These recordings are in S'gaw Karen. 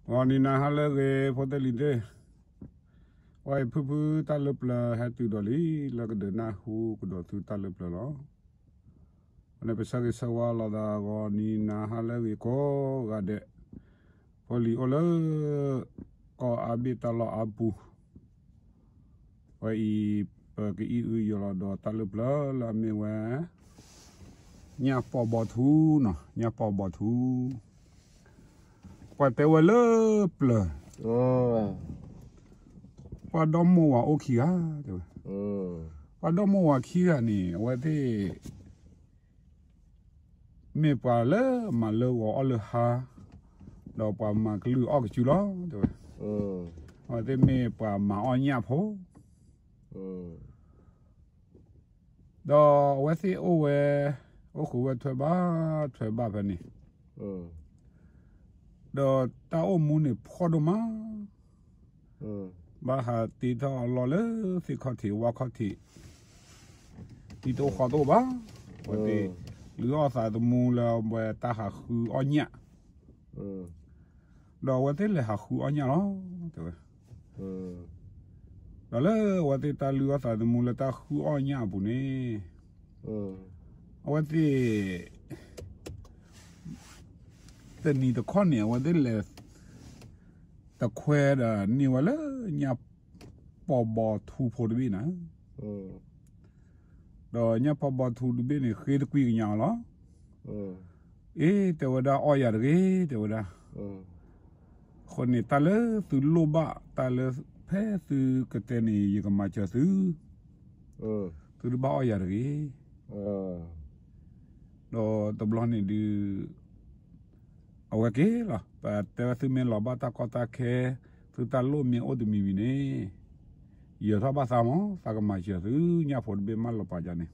ဂီၤနံၤနၤဟါလၢအဂ့ၤ ဖိသ့ၣ်လံၤသ့ၣ်, ဝဲအံၤဖုဖုတၢ်လၢပျၢၤဟဲတုၤဒီးလံ လၢကဒုးနၢ်ဟူကဒီးသုတၢ်လၢပျၢၤလီၤ. အဃိန့ၣ် ပဆၢဂ့ၤဆၢဝါလိာ်သး ဂီၤနံၤနၤဟါလၢအဂ့ၤကိးဂၤဒဲး, ဖိလံၤအိၣ်လၢ ကီၢ်အါဘ့ၣ်တၢ်လီၢ်အါပူၤ ဝဲအံၤ ပကအံၣ်အုယီၤလီၤဒီးတၢ်လၢပျၢၤလၢအမ့ၢ်ဝဲ ညၣ်ပီဘီထူနီၤ, ညၣ်ပီဘီထူ, ပှၤတဲဝဲလၢပျၢၤ, ပှၤဒီမိၢ်ဝၤအိၣ်ခံဂၤ, တဲဝဲ, ပှၤဒီမိၢ်ဝၤခံဂၤန့ၣ် အဝဲသ့ၣ် မ့ၢ်ပှၤလၢမၤလၢဂီၤအီၣ်လၢဟါ, ဒီးပှၤမၤကလုၢ်အီၣ်ကစုလီၤ တဲဝဲ, အဝဲသ့ၣ်မ့ၢ်ပှၤမၤအီၣ်ညၣ်ဖိ, ဒီးအဝဲသ့ၣ်အိၣ်ဝဲ, အိၣ်ဃုာ်ဝဲထွဲဘၣ်ထွဲဘၣ်ဖဲန့ၣ်, ဒီးတၢ်အိၣ်မူန့ၣ်ဖှီၣ်ဒိၣ်မး, ဘၣ်ဟးတ့ထီၣ်အလီၢ်လၢသ့ၣ်ခီၣ်ထံးဝၣ်ခီၣ်ထံး, ဒ်တအိၣ်ဃီတအိၣ်ဘၣ်, အဝဲသ့ၣ် လုၢ်အီၣ်သးသမူလၢအဝဲတၢ်ဟးဃုအီၣ်ညၣ်, ဒီးအဝဲသ့ၣ်လဲၤဟးဃုအီၣ်ညၣ်လီၤ, တဲဝဲ, ဒီးလၢအဝဲသ့ၣ်တၢ်လုၢ်အီၣ်သးသမူလၢတၢ်ဃုအီၣ်ညၣ်အပူၤန့ၣ်, အဝဲသ့ၣ် တနံၤတခီန့ၣ် အဝဲသ့ၣ်လဲၤ တခွဲဒီးန့ၢ်ဝဲလၢညၣ်ပီဘီထူဖိတဘ့ၣ်န့ၣ်, ဒီးညၣ်ပီဘီထူတဘ့ၣ်န့ၣ် ဃ့တကွံကညးအီၤလီၤ. အ့ တဲဝဲဒၣ် အီၣ်ယၤတဂ့ၤ တဲဝဲဒၣ်, အဃိန့ၣ် တၢ်လၢသုလိၣ်ဘၣ် တၢ်လၢဖဲသုကတဲန့ၣ် ယကမၤစၢၤသု, သုတဘၣ်အီၣ်ယၤတဂ့ၤ. ဒီးတဘျီန့ၣ်ဒုး အဝဲက့ၤလီၤ. ပတဲဝဲသုမ့ၢ်လီၤဘၣ်တၢ်ကီတၢ်ခဲ, သုတၢ်လိၣ်မ့ၢ်အိၣ်တမံၤမံၤန့ၣ်, ယၢၤထီၣ်ဘၣ်သးမး, သးကမၤစၢၤသု ညၣ်ဖိတဘ့ၣ်မးလီၤပာ်ယၤန့ၣ်.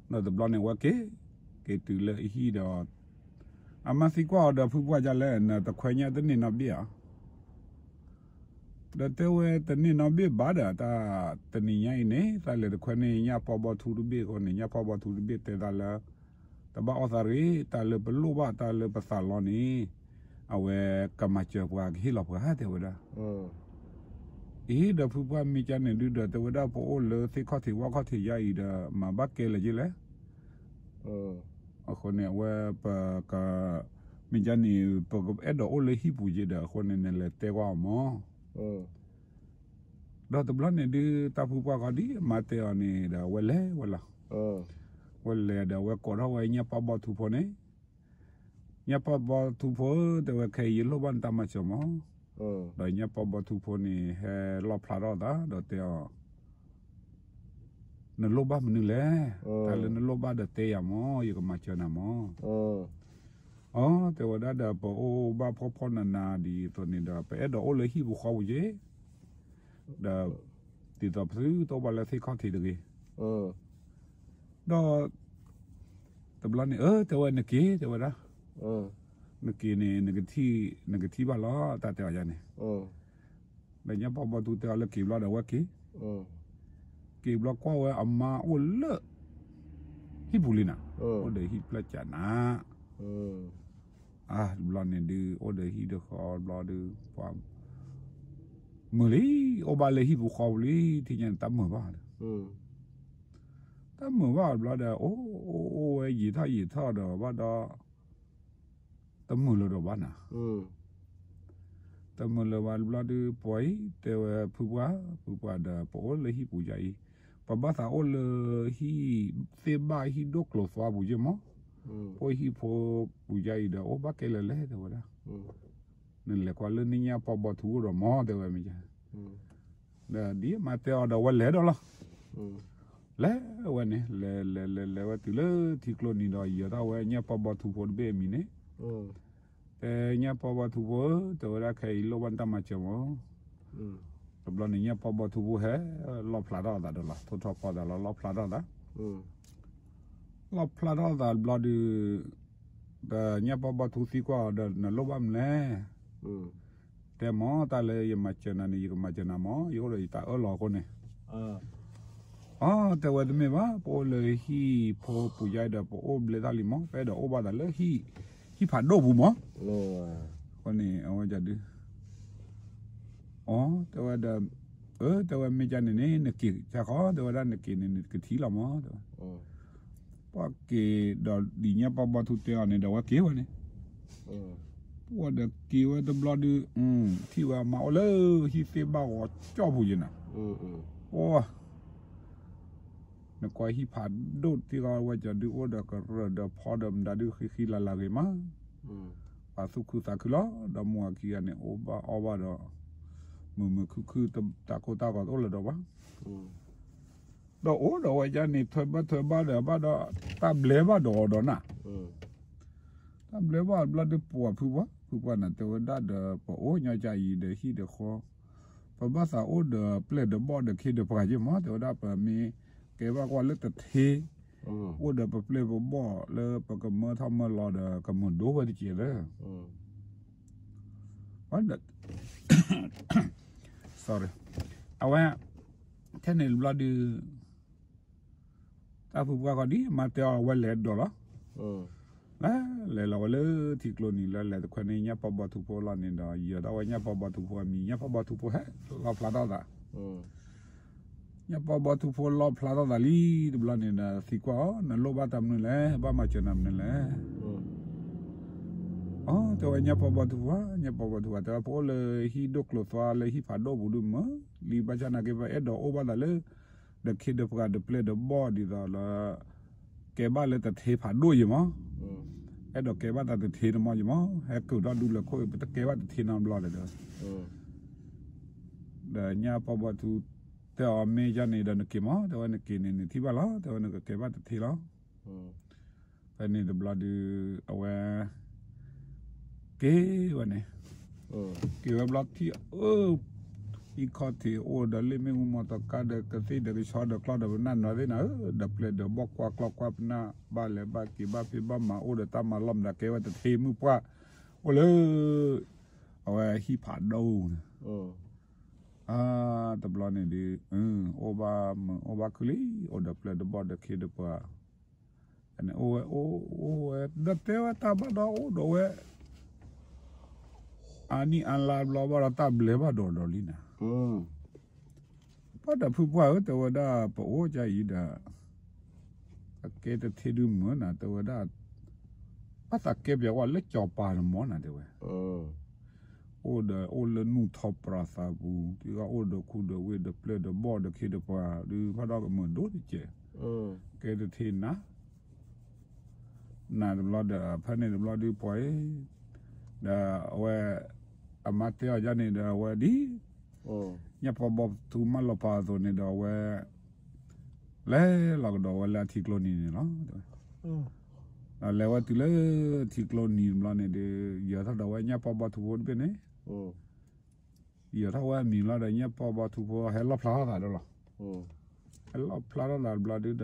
ဒီးတဘျီန့ၣ် အဝဲက့ၤ, က့ၤတုၤလၢအဟံၣ်ဒီး အမါသံကွၢ်အီၤဒီး ဖုပှၢ်ဒ်လဲၣ်, နတခွဲညၣ်တန့ၢ်နီတဘ့ၣ်ဧါ. ဒီးတဲဝဲတန့ၢ်နီတဘ့ၣ်ဘၣ်ဒီး တၢ်တနံၤညါအံၤန့ၣ် သးလဲၤတခွဲန့ၢ်ညၣ်ပီဘီထူတဘ့ၣ်အဃိန့ၣ် ညၣ်ပီဘီထူတဘ့ၣ်တဲသးလၢ တဘၣ်အီၣ်သးတဂ့ၤ, တၢ်လၢပလိၣ်ဘၣ်တၢ်လၢပသးလီန့ၣ် အဝဲကမၤစၢၤပှၤကဟ့ၣ်လီၤပှၤ တဲဝဲဒၣ်. အ့ ဒီးဖုပှၢ်မ့ၢ်ကန့ၣ်ဒုးဒီး တဲဝဲဒၣ် ပအိၣ်လၢသ့ၣ်ခီၣ်ထံးဝၣ်ခီၣ်ထံးယါအံၤဒီး မၤဘၣ်ကဲလၢာ်က့လဲၣ်. အဃိန့ၣ် အဝဲပက မ့ၢ်ကန့ၣ် ပကအဲၣ်ဒိးအိၣ်လၢဟံၣ်ပူၤက့ဒီး အဃိန့ၣ် နလဲၤတဲကွၢ်အီၤမး. ဒီးတဘျီန့ၣ်ဒုး တၢ်ဖုပှၢ်ဃီဒ်အမါတဲအီၤန့ၣ်ဒီး အဝဲလဲၤဝဲလီၤ. ဝဲလဲၤဒီး အဝဲကိးထီၣ်ဝဲညၣ်ပီဘီထူဖိန့ၣ်, ညၣ်ပီဘီထူဖိဧၢ, တဲဝဲ ခဲအံၤယလိၣ်ဘၣ်နတၢ်မၤစၢၤမး. ဒီးညၣ်ပီဘီထူဖိန့ၣ် ဟဲလီၣ်ဖျါထီၣ်သးဒီးတဲအီၤ နလိၣ်ဘၣ်မနုၤလဲၣ်, တၢ်လၢနလိၣ်ဘၣ်ဒီးတဲယၤမး, ယကမၤစၢၤနၤမး. အ တဲဝဲဒၣ်ဒီး ပအိၣ်ဘၣ်ဖှီၣ်ဖှီၣ်နးနးဒ်သိးန့ၣ်ဒီး ပအဲၣ်ဒိးအိၣ်လၢဟံၣ်ပူၤဃီပူၤက့, ဒီး ဒ်သိးပသုတအိၣ်ဘၣ်လၢသ့ၣ်ခီၣ်ထံးတဂ့ၤ. ဒီး တဘျီန့ၣ် အ တဲဝဲ နက့ၤ တဲဝဲဒၣ်, နက့ၤန့ၣ် နကထံၣ်ဘၣ်လီၤ တၢ်တဲအီၤယါန့ၣ်. ဒီးညၣ်ပီဘီထူတဲအီၤလၢက့ၤဘျီဒီး အဝဲက့ၤ, က့ၤဘျီကွၢ်ဝဲအမါအိၣ်လၢ ဟံၣ်ပူၤလံနၤ, အိၣ်ဒီးဟံၣ်ဖျၢၣ်ကနၤ. အ တဘျီန့ၣ်ဒုး အိၣ်ဒီးဟံၣ်ဒီးဃီဘျီဒုး ပှၤ မုာ်လံ, အိၣ်ဘၣ်လၢဟံၣ်ပူၤဃီပူၤလံ ထံၣ်ညါန့ၣ် တၢ်မုာ်ဘၣ်ဒီး, တၢ်မုာ်ဘၣ်ဘျီဒီး အိၣ်အိၣ်ဝဲယံာ်ထီၣ်ယံာ်ထီၣ်ဒီးဘၣ်ဒီး တမုာ်လၢၤဒီးဘၣ်နၤ. တမုာ်လၢၤဘၣ်တဘျီဒုး ပှၤအံၤတဲဝဲ ဖုပှၢ် ဖုပှၢ်ဒီး ပအိၣ်လၢဟံၣ်ပူၤယါအံၤ, ပဘၣ်သးအိၣ်လၢဟံၣ် သ့ၣ်ဘၣ်ဟံၣ်ဒိၣ်ကျိၤသွါပူၤယ့ၢ်မး, ပအိၣ်ဟံၣ်ဖိပူၤယါအံၤဒီး အိၣ်ဘၣ်ကဲလၢာ်လဲၣ် တဲဝဲဒၣ်. နလဲၤကွၢ်လၢနညၣ်ပီဘီထူအိၣ်ဒီးမး တဲဝဲမ့ၢ်ယါ ဒီးဒ်အမါတဲအီၤဒီး အဝဲလဲၤဒီးလီၤ. လဲၤဝဲန့ၣ် လဲၤလဲၤလဲၤလဲၤဝဲတုၤလၢထံကျိနံၤဒီး ယၢၤထီၣ်ဝဲညၣ်ပီဘီထူဖိတဘ့ၣ်အမံၤန့ၣ်, တဲညၣ်ပီဘီထူဖိဧၢ, တဲဝဲဒၣ် ခဲအံၤယလိၣ်ဘၣ်နတၢ်မၤစၢၤမး. တဘျီန့ၣ် ညၣ်ပီဘီထူဖိဟဲလီၣ်ဖျါထီၣ်အသးဒီးလီၤ, ထိၣ်ထီၣ်ဖီသးလီၤ လီၣ်ဖျါထီၣ်သး လီၣ်ဖျါထီၣ်သးတဘျီဒုး, ဒီးညၣ်ပီဘီထူသံကွၢ်အီၤဒီး နလိၣ်ဘၣ်မနုၤလဲၣ်. တဲမး တၢ်လၢယမၤစၢၤနၤန့ၣ် ယကမၤစၢၤနၤမး, ယအိၣ်ဒီးယတၢ်အၢၣ်လီၤအဃိန့ၣ်. အ တဲဝဲတမ့ၢ်ဘၣ်, ပအိၣ်လၢဟံၣ်ဖိပူၤယါဒီး ပအိၣ်ဘျဲၣ်တၢ်လံမး, ပအဲၣ်ဒိးအိၣ်ဘၣ်သးလၢဟံၣ်ဖးဒိၣ်ပူၤမး. အဝဲန့ၣ် အဝဲဒုး အ တဲဝဲဒီး အ တဲဝဲမ့ၢ်ကန့ၣ်န့ၣ် နက့ၤဆါဃီ တဲဝဲဒၣ် နက့ၤန့ၣ်န့ၣ် ကထံၣ်လီၤမး တဲဝဲ. ပှၤက့ၤဒီးဒ်ညၣ်ပီဘီထူတဲအီၤန့ၣ်ဒီး အဝဲက့ၤဝဲန့ၣ် ပှၤဒီးက့ၤဝဲတဘျီဒုး ထံၣ်ဝဲအမါအိၣ်လၢဟံၣ်သ့ၣ်ဘၣ်ဂီၤကၠီၣ်ပူၤယဲနၤ. ပှၤ နကွၢ်ဟံၣ်ဖးဒိၣ်တ့ၢ်ဃီဝဲကဒုး အိၣ်ဒီးကရၢၢ်ဒီးဖီဒီးမတၤဒုး ဃံဃံလၤလၤဂ့ၤမး, ပှၤသူၣ်ခုသးခုလီၤ. ဒီးမိၢ်အခံဂၤန့ၣ် အိၣ်ဘၣ်အီၣ်ဘၣ်ဒီး မုာ်မုာ်ခုၣ်ခုၣ် တၢ်ကိၢ်တၢ်ဂီၤတအိၣ်လၢၤဒီးဘၣ်. ဒီးအိၣ်ဒီးဝဲဒၣ်န့ၣ် ထွဲဘၣ်ထွဲဘၣ်ဒီးဘၣ်ဒီး တၢ်ဘျဲဘၣ်ဒီးအီၤဒီးနၤ, တၢ်ဘျဲဘၣ်အီၤတဘျီဒုး ပှၤဖုပှၢ် ဖုပှၢ်န့ၣ် တဲဝဲဒၣ်ဒီး ပအိၣ်ညီကအံၤဒီးဟံၣ်ဒီးဃီ, ပဘၣ်သးအိၣ်ဒီးပျဲၢ်ဒီးဘီၣ်ဒီးခ့ဒီးပှၤက့မး တဲဝဲဒၣ် ပမ့ၢ်ကဲဘၣ်ကွၢ်လၢတထ့ အိၣ်ဒီးပပျဲၢ်ပဘီၣ်လၢပကမၢထီၣ်မၢလီၤဒီး ကမုာ်ဒိၣ်ဝဲတက့ၢ်လၢ sorry အဝဲ ထဲန့ၣ်တဘျီဒုး တၢ်ဖုပှၢ်ဃီဒ် မါတဲအီၤ အဝဲလဲၤဒိးလီၤ. လဲၤ လဲၤလီၤဝဲလၢထံကျိနံၤလၢ လဲၤတခွဲန့ၣ် ညၣ်ပီဘီထူဖိလီၤန့ၣ်ဒီး ယဲၤထီၣ်ဝဲညၣ်ပီဘီထူဖိအမံၤ ညၣ်ပီဘီထူဖိဟဲလီၣ်ဖျါထီၣ်သး ညၣ်ပီဘီထူဖိလီၣ်ဖျါထီၣ်သးလံတဘျီန့ၣ်ဒီး သံကွၢ်အီၤ နလိၣ်ဘၣ်တၢ်မနုၤလဲၣ် ဘၣ်မၤစၢၤနၤမနုၤလဲၣ်. အ တဲဝဲညၣ်ပီဘီထူဖိ ညၣ်ပီဘီထူဖိ တဲဝဲ ပအိၣ်လၢဟံၣ်ဒိၣ်ကျိၤသွါလၢဟံၣ်ဖးဒိၣ်ပူၤဒုးမုာ်လံ ဘၣ်ဆၣ်နာ်က့ ပအဲၣ်ဒိးအိၣ်ဘၣ်သးလၢ ဒီးခ့ဒီးပှၤဒီးပျဲၢ်ဒီးဘီၣ်ဒ်သိးလၢ ကဲဘၣ်လၢတထ့ဖးဒိၣ်ယံၤမး, အဲၣ်ဒိးကဲဘၣ်သးတထ့န့ၣ်မးယံၤမး ဟဲကုာ်ထီၣ်ဒူလၢခိၣ် ပတကဲဘၣ်တထ့နီတဘျီဒီး ဒီးညၣ်ပီဘီထူတဲအီၤ မ့ၢ်ယၤန့ၣ်ဒီးနက့ၤမး တဲဝဲ နက့ၤန့ၣ် နထံၣ်ဘၣ်လီၤ တဲဝဲ နကကဲဘၣ်တထ့လီၤ. ဖဲန့ၣ်တဘျီဒုး အဝဲ က့ၤဝဲန့ၣ် က့ၤဝဲဘျီထံၣ်အၢ ဟံၣ်ခီၣ်ထံးအိၣ်ဒီးလ့ၣ်မ့ၣ်အူမီၢ်သီခါဒီးကသ့ၣ်ဒီးကဆီဒီးကျီၢ်ဒီးပနၢ်နီၢ်သ့ၣ်နၤဧၢ ဒီးပျဲၢ်ဒီးဘီၣ်ကွၢ်ကျီၢ်ကွၢ်ပနၢ် ဘၣ်လဲၤဘၣ်က့ၤဘၣ်ဖံးဘၣ်မၤအိၣ်ဒီးတၢ်မၤလီၢ်မတၤ ကဲဝဲတထ့မုၣ်ပှၢ် အိၣ်လၢ အဝဲဟံၣ်ဖးဒိၣ်န့ၣ် အါ တဘျီန့ၣ်ဒုး အိၣ်ဘၣ်မုာ်အိၣ်ဘၣ်ခုၣ်လံ အိၣ်ဒီးပျဲၢ်ဒီးဘီၣ်ဒီးခ့ဒီးပှၤ န့ၣ် အိၣ်ဝဲ အိၣ် အိၣ်ဝဲ ဒီးတဲဝဲတၢ်ဘၣ်ဒီးအိၣ်ဒီးဝဲ အါနံၣ်အါလါဘျီဘၣ်ဒီးတၢ်ဘျဲဘၣ်ဒီးဒီးလံနၤ ပှၤဒီးဖုပှၢ်ဧၢ တဲဝဲဒၣ် ပအိၣ်ကအံၤဒီး အကဲတထ့ဒုးမုာ်နၤ တဲဝဲဒၣ် ဘၣ်သးကဲပၠးကွၢ်လၢကၠီၤပၤတမီၤနၤ တဲဝဲ အိၣ်ဒီးအိၣ်လၢနူၢ်ထီၣ်ပြးသးပူၤ တုၤကအိၣ်ဒီးခူဒီးဝ့ၢ်ဒီးပျဲၢ်ဒီးဘီၣ်ဒီးခ့ဒီးပှၤ ဒုးဖးဒီးကမုာ်ဒိၣ်တကဲး ကဲတထ့နၤ နၤတဘျီဒီး ဖဲန့ၣ်တဘျီဒုးပှၤအံၤ ဒီးအဝဲ အမါတဲအီၤယၤန့ၣ်ဒီး အဝဲဒ် ညၣ်ပီဘီထူမၢလီၤပာ်အသိးန့ၣ်ဒီး အဝဲ လဲၤလီၤကဒီးဝဲလၢအထံကျိနံၤန့ၣ်လီၤ. ဒီးလဲၤဝဲတုၤလၢထံကျိနံၤတဘျီန့ၣ်ဒီး ယၢၤထီၣ်ဒီးဝဲညၣ်ပီဘီထူဖိတဘ့ၣ်န့ၣ် ယၢၤထီၣ်ဝဲအမံၤလီၤဒီး ညၣ်ပီဘီထူဖိဟဲလီၣ်ဖျါထီၣ်သးဒီးလီၤ. ဟဲလီၣ်ဖျါထီၣ်သးတဘျီဒုးဒီး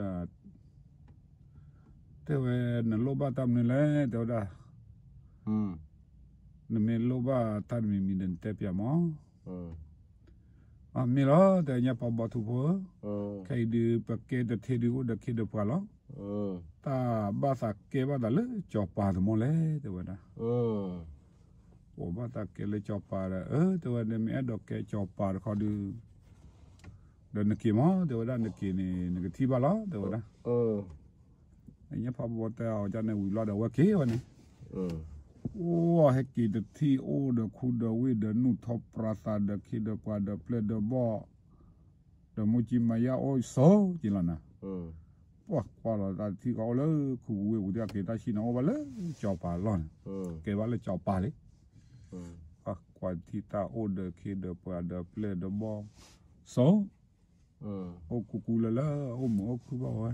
တဲဝဲ နလိၣ်ဘၣ်တၢ်မနုၤလဲၣ် တဲဝဲဒၣ် နမ့ၢ်လိၣ်ဘၣ်တၢ်တမံၤမံၤဒီး နတဲပၠးမး. အမ့ၢ်လီၤ တဲညၣ်ပီဘီထူဖိဧၢ, ခဲအံၤဒုး ပကဲတထ့ဒုး အိၣ်ဒီးခ့ဒီးပှၤလီၤ. တၢ်ဘၣ်သးကဲဘၣ်သးလၢကၠီၤပၤတမီၤလဲၣ် တဲဝဲဒၣ်. အိၣ်ဘၣ်သးကဲလၢကၠီၤပၤဒီး အၢ တဲဝဲ နမ့ၢ်အဲၣ်ဒိးကဲကၠီၤပၤတခီဒုး ဒီးနက့ၤမး တဲဝဲဒၣ် နက့ၤန့ၣ် နကထံၣ်ဘၣ်လီၤ တဲဝဲဒၣ်. ညၣ်ပီဘီတဲအီၤန့ၣ်ဝံၤလီၤဒီး အဝဲက့ၤဝဲန့ၣ် အိၣ်ဟဲက့ၤတထံၣ် အိၣ်ဒီးခူဒီးဝ့ၢ်ဒီးနူၢ်ထီၣ်ပြးသးဒီးခ့ဒီးပှၤဒီးပျဲၢ်ဒီးဘီၣ် ဒီးမူကံမၤယါအိၣ်စိၤက့ၤလီၤနၤ. ပှၤကွၢ်လီၤတၢ်တထံၣ်ဃီအိၣ်လၢခူပူၤဝ့ၢ်ပူၤ တၢ်က့ၤတၢ်ဆံၣ်န့ၣ် အိၣ်ဘၣ်လၢကၠီၤပၤလီၢ်န့ၣ် ကဲဘၣ်လၢကၠီၤပၤလံ. ပှၤကွၢ်တထံၣ်တၢ်အိၣ်ဒီးခ့ဒီးပှၤဒီးပျဲၢ်ဒီးဘီၣ်စိၤ အိၣ်ကူကူလၢလၢ အိၣ်မုာ်အိၣ်ခုၣ်ဘၣ်ဝဲ,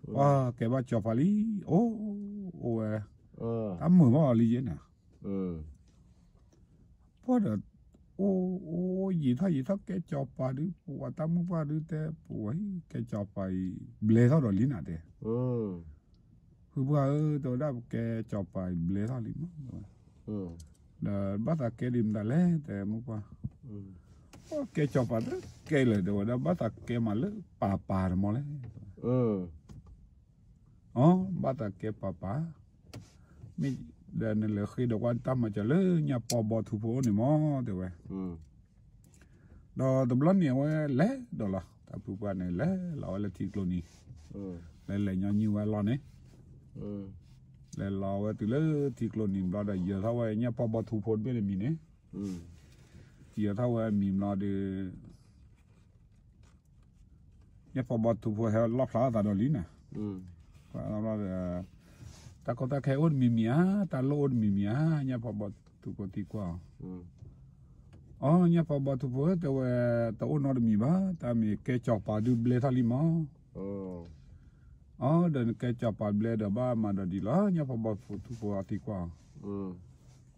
ပှၤကဲဘၣ်ကၠီၤပၤလံ, အိၣ် အိၣ်ဝဲ, တၢ်မုာ်ဘၣ်အီၤလံယဲန့ၣ်, ပှၤဒီး အိၣ် အိၣ်ယံာ်ထီၣ်ယံာ်ထီၣ် ကဲကၠီၤပၤဒုး ပဝဲတၢ်မုၣ်ပှၢ်ဒုးတဲ ပဝဲကဲကၠီၤပၤအံၤ ဘျဲထီၣ်ဒီးလံနၤတဲ ဖုပှၢ်ဧၢ တဲဝဲဒၣ် ပကဲကၠီၤပၤအံၤ ဘျဲထီၣ်လံမး, ဒီးဘၣ်သးကဲဒ်မတၤလဲၣ် တဲမုၣ်ပှၢ်, ကဲကၠီၤပၤတကဲလၢာ် တဲဝဲဒၣ် ဘၣ်သးကဲမးလၢပၤပၤတမီၤလဲၣ်, အ ဘၣ်သးကဲပၤပၤ, မ့ၢ် ဒီးနလဲၤဃ့ဒီးကွၢ်တၢ်မၤစၢၤလၢညၣ်ပီဘီထူဖိအိၣ်န့ၣ်မး တဲဝဲ. ဒီးတဘျီန့ၣ်အဝဲလဲၤဒီးလီၤ တၢ်ဖုပှၢ်န့ၣ် လဲၤလီၤဝဲလၢထံကျိနံၤ, လဲၤလဲၤညီနုၢ်ဝဲအလီၢ်န့ၣ်, လဲၤလီၤဝဲတုၤလၢထံကျိနံၤဘျီဒီး ယၢၤထီၣ်ဝဲညၣ်ပီဘီထူဖိတဘ့ၣ်န့ၣ်မံၤန့ၣ်, ယၢၤထီၣ်ဝဲအမံၤဘျီဒီး ညၣ်ပီဘီထူဖိဟဲလီၣ်ဖျါအသးဒီးလံန့ၣ်, ဒီး တၢ်ကီတၢ်ခဲအိၣ်တမံၤမံၤဧါ, တၢ်လိၣ်အိၣ်တမံၤမံၤဧါ, ညၣ်ပီဘီထူဖိသံကွၢ်အီၤ. အီ ညၣ်ပီဘီထူဖိဧၢ တဲဝဲ, တအိၣ်နီတမံၤဘၣ်, တၢ်မ့ၢ်ကဲစီၤပၤဒုးဘျဲထီၣ်လံမး. အီ ဒီးနကဲစီၤပၤဘျဲဒီးဘၣ်မၤဒီးဒ်လီၤ, ညၣ်ပီဘီထူဖိသံကွၢ်အီၤ.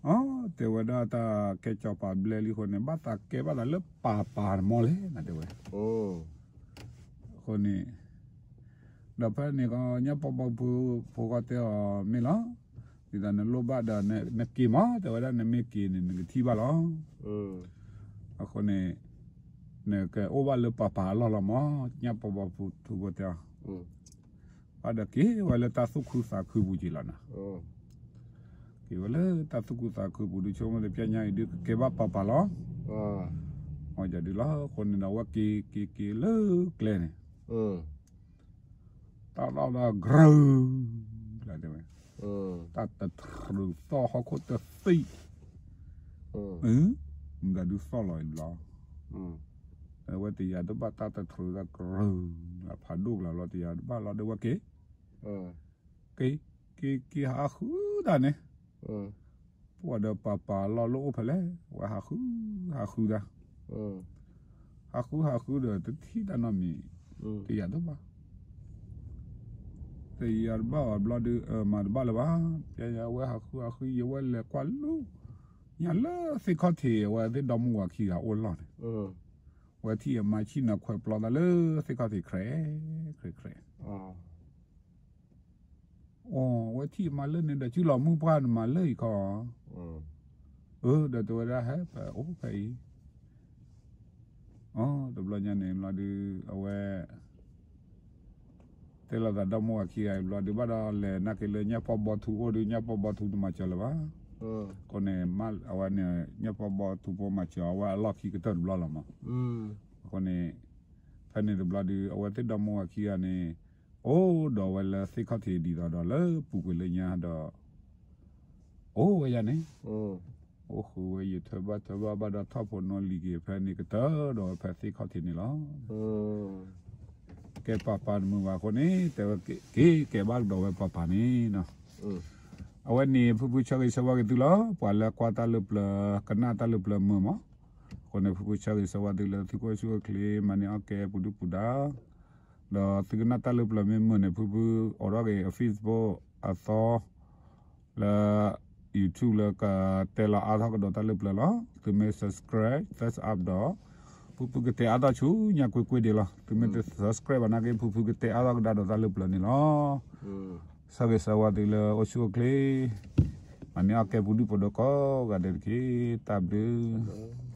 အီ တဲဝဲဒၣ်တၢ်ကဲစီၤပၤဘျဲလံအဃိန့ၣ် ဘၣ်သးကဲဘၣ်သးလၢပၤပၤတမီၢ်လဲၣ်န့ၣ်တဲဝဲ. အဃိန့ၣ် ဒီးဖဲန့ၣ်ကီး ညၣ်ပီဘီထူဖိကီးတဲအီၤမ့ၢ်လီၤ, ဒ်သိးနလိၣ်ဘၣ်ဒီးနက့ၤမး, တဲဝဲဒၣ်နမ့ၢ်က့ၤန့ၣ် နကထံၣ်ဘၣ်လီၤ. အဃိန့ၣ် နကအိၣ်ဘၣ်လၢပၤပၤအလီၢ်လီၤမး, ညၣ်ပီဘီထူဖိတဲအီၤ. ဘၣ်ဒီးက့ၤဝဲလၢတၢ်သူၣ်ခုသးခုပူၤက့ၤလီၤန့ၣ်, က့ၤဝဲလၢတၢ်သူၣ်ခုသးခုပူၤဒုး ဆိကမိၣ်တပျၢ်ညါအံၤဒုးကကဲဘၣ်ပၤပၤလီၤ. အီ ယၤဒုးလီၤ, အဃိန့ၣ်ဒီးအဝဲက့ၤက့ၤက့ၤလၢကျဲန့ၣ် တၢ်လီၢ်ဒီးကရၢၢ် လၢတဲဝဲ, တၢ်တထြုးသီၣ်ဟီၣ်ခိၣ်တသံၣ်, မတၤဒုးသီၣ်လီၤအံၤဘျီ, အဝဲတယၤတဘၣ်တၢ်တထြုးဒီးကရၢၢ် အဖးဒိၣ်ကလၤလီၤ တယၤတဘၣ်လီၤဒီးဝဲက့ၤ က့ၤက့ၤက့ၤဟးဃုတၢ်န့ၣ်, ပှၤဒီးပၤပၤလီၢ်လၢအိၣ်ဖဲလဲၣ်, ဝဲဟးဃု ဟးဃုတၢ်, ဟးဃုဟးဃုဒီးတထံၣ်တၢ်နီတမံၤ, တယၤတဘၣ်, တယၤတဘၣ်အီၤဘျီဒုး မၤတဘၣ်လၢၤဘၣ်, ပျဲညါဝဲဟးဃုဟးဃု ယဝဲလဲၤကွၢ်လူၤညါလၢသ့ၣ်ခီၣ်ထံး အဝဲသ့ၣ်ဒီမါဝၤခံဂၤအိၣ်လီၢ်န့ၣ်, ဝဲထံၣ်အမါဆံၣ်နၤခွဲးပျီသးလၢသ့ၣ်ခီၣ်ထံး ခြဲးခြဲးခြဲး အီ ဝဲထံၣ်အမါလၢန့ၣ်ဒီး စုလီၤမုၢ်ပှၢ်နမၤလၢအံၤခီ, အၢ ဒီးတဲဝဲဒၣ်ဟဲပအိၣ်ဖဲအံၤ, အီ တဘျီညါန့ၣ်ဘျီဒုး အဝဲ တဲလိာ်သးဒီမါဝၤခံဂၤအံၤဘျီဒုး ဘၣ်ဒီးလဲၤနာ်က့ၤလၢညၣ်ပီဘီထူအိၣ်ဒုး ညၣ်ပီဘီထူတမၤစၢၤလၢၤဘၣ်, အဃိန့ၣ် အဝဲန့ၣ် ညၣ်ပီဘီထူဖိမၤစၢၤအဝဲအလီၢ်ခံကတၢၢ်တဘျီလီၤမး, အဃိန့ၣ် ဖဲန့ၣ်တဘျီဒုး အဝဲသ့ၣ်ဒီမါဝၤခံဂၤန့ၣ် အိၣ်ဒီးဝဲလၢသ့ၣ်ခီၣ်ထံးဒ်သိးဒီးလၢပူၤကွံာ်လၢညါဒီး အိၣ်ဝဲယၤန့ၣ်, အိၣ်ဃုာ်ဝဲယထၢဘၣ်ထၢဘၣ်ဘၣ်ဒီးထီၣ်ဖိနီၣ်လံၤက့ၤဖဲန့ၣ်ကတၢၢ်ဒီးဝဲဖဲသ့ၣ်ခီၣ်ထံးန့ၣ်လီၤ. ကဲပၤပၤတမုာ်ဘၣ်အဃိန့ၣ် တဲဝဲက့ၤကဲဘၣ်ကဒီးဝဲပၤပၤန့ၣ်နီၤ, အဝဲန့ၣ် ဖုဖုဆၢဂ့ၤဆၢဝါက့ၤသုလီၤ. ပှၤလၢကွၢ်တၢ်လၢပျၢၤ ကနၣ်တၢ်လၢပျၢၤမုာ်မး, အဃိန့ၣ် ဖုဖုဆၢဂ့ၤဆၢဝါသုလၢသုကအိၣ်ဆူၣ်အိၣ်ချ့ မၤန့ၢ်အီၣ်ကဲပူၤဒုၣ်ပူၤဒါ ဒီးသုကနၣ်တၢ်လၢပျၢၤမ့ၢ်မုာ်န့ၣ် ဖုဖုအိးထီၣ်က့ၤ Facebook အသီ လၢ YouTube လၢကတဲလီၤအါထီၣ်ကဒီးတၢ်လၢပျၢၤလီၤ. သုမ့ၢ် subscribe, thumbs up ဒီး ဖုဖုကတဲအါထီၣ်ဆူညါကွ့ၢ်ကွ့ၢ်ဒံးလီၤ. သုမ့ၢ်တ subscribe ဘၣ်နာ်က့ ဖုဖုကတဲအါထီၣ်ကဒါဒီးတၢ်လၢပျၢၤန့ၣ်လီၤ. ဆၢဂ့ၤဆၢဝါသုလၢအိၣ်ဆူၣ်အိၣ်ချ့ မၤန့ၢ်အီၣ်ကဲပူၤဒုၣ်ပူၤဒါကိးဂၤဒဲးတက့ၢ်. တၢ်ဘျုး